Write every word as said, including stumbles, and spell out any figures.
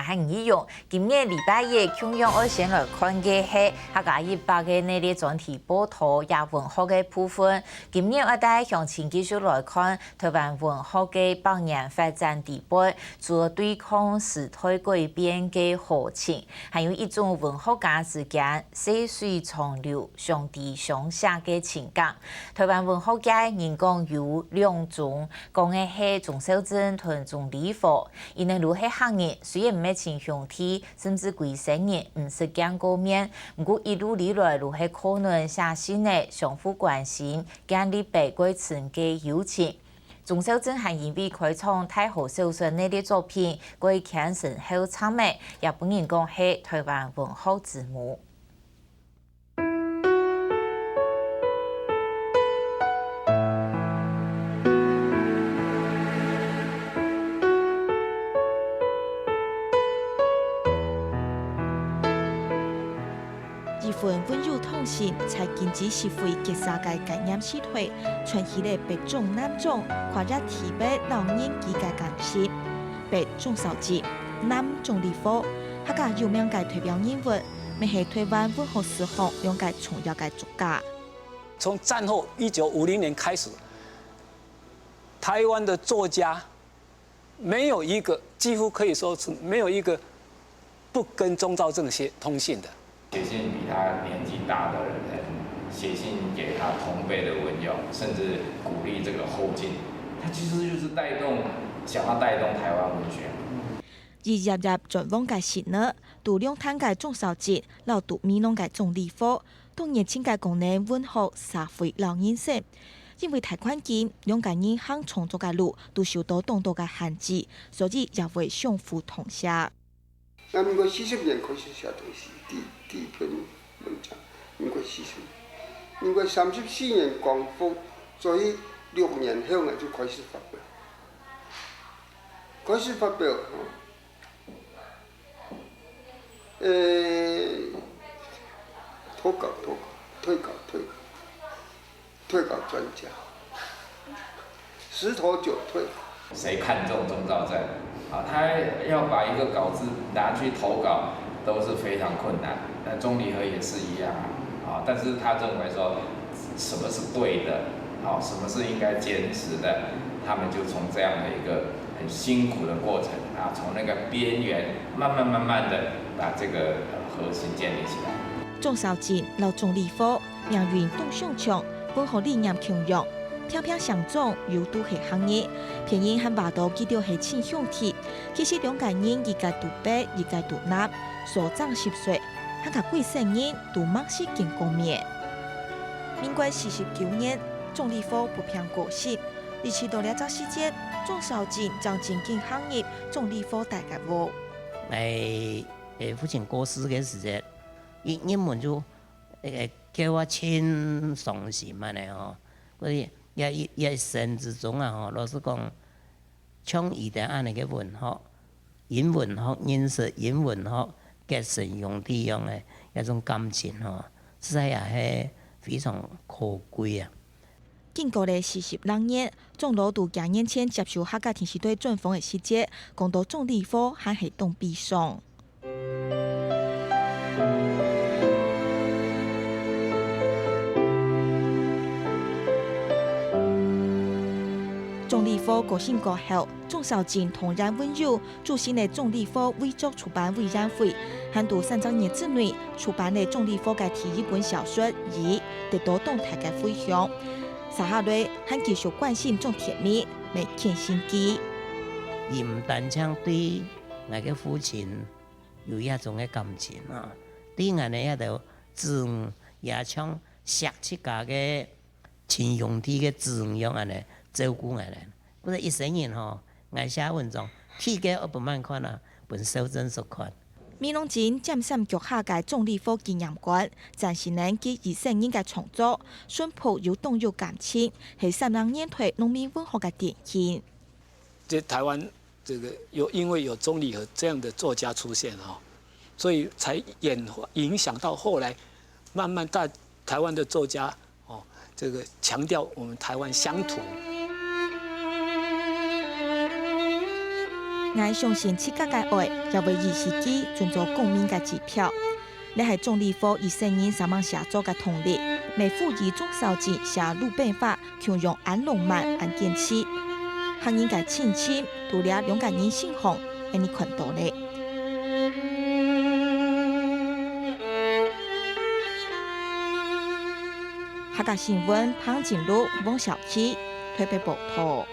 還毋一樣，今日禮拜一共樣愛先來看个係客家一百个系列專題報導也文學个部分。今日愛帶鄉親繼續來看台灣文學个百年發展底背，除了對抗時代改變个豪情，還有一種文學家之間細水長流、相知相惜个情感。台灣文學界人講有兩宗，講个係鍾肇政同鍾理和。 佢等都係客人，雖然毋係親兄弟，甚至歸生人毋識見過面，毋過一路以來都係靠等寫信仔相互關心，建立了較深个友情。鍾肇政還因為開創大河小說系列作品，過牽成後站仔，也分人講係台灣文學之母。 一份溫柔痛心、在經濟社會結社个戒嚴時代，串起了北中南中、跨越地域老人之間个感情。北鍾肇政，南鍾理和，客家有名个代表人物，乜係台灣文學史上兩个重要个作家。從戰後一九五零年開始，台灣的作家沒有一個，幾乎可以說是沒有一個不跟鍾肇政寫通信的。寫信比他年紀大的人，寫信給他同輩的文友，甚至鼓勵這個後進，他其實就是帶動，想要帶動台灣文學。一頁頁轉彎个信仔，讀兩段个鍾肇政，摎讀美濃个鍾理和，當年盡个功能文學、社會摎人生。因為大環境，兩个人行創作个路都受到當多个限制，所以也會相互痛惜。 那民國四十年開始寫東西，第第一篇文章，民國四十，民國三十四年光復，所以六年後𠊎就開始發表，開始發表，吼，呃，投稿，投稿，退稿，退稿。 退稿專家，十投九退。誰看中鍾肇政啊，他要把一個稿子拿去投稿都是非常困難。那鍾理和也是一樣啊，啊，但是他認為說什麼是對的，好，什麼是應該堅持的，他們就從這樣的一個很辛苦的過程啊，從那個邊緣慢慢慢慢的把這個呃核心建立起來。鍾肇政摎鍾理和 命運當相像，文學理念共樣，平平成長又都係客人，別人還話到佢兜係親兄弟。其實兩个人一个都北，一个都南，相差十歲，還較過生人都吂識見過面。民國四十九年，鍾理和發病過身，一直到這隻時節，鍾肇政正正經行入鍾理和戴个屋。𠊎，誒，父親過世个時節，一入門就 誒，叫𠊎盡傷心恁呢吼。所以這一這一生之中啊吼，老實講，像佢等恁呢个文學，因文學認識，因文學結成兄弟樣个這種感情吼，實在也係非常可貴啊。經過了四十零年，鍾老在幾年前接受客家電視台專訪个時節，講到鍾理和還係當悲傷。 鍾理和過身過後，鍾肇政同樣溫柔，組成了鍾理和遺作出版委員會，還在三隻月之內出版了鍾理和个第一本小說《雨》，得到當大个迴響。續下來，還繼續關心鍾鐵民，乜盡心機。佢毋單淨對𠊎个父親 有這種个感情啊。對𠊎呢這兜子女也像惜自家个親兄弟个子女樣恁呢照顧𠊎呢。故所一生人吼，𠊎寫文章，第一个愛分麼人看啊，分肇政叔看。美濃鎮尖山腳下个鍾理和紀念館，展示等佢一生人个創作，純樸又當有感情，係三零年代農民文學个典型。這台灣這個有，因為有鍾理和這樣的作家出現哈，所以才演化影響到後來，慢慢大，台灣的作家哦，這個強調我們台灣鄉土。𠊎相信自家个愛，也會以自己準做公民个支票。這係鍾理和一生人煞猛寫作个動力。每幅以鍾肇政寫魯冰花，共樣恁浪漫、恁堅持。客人个親情，在這兩個人身上，𠊎等看到了。客家新聞，彭靜茹、汪小琪，台北報導。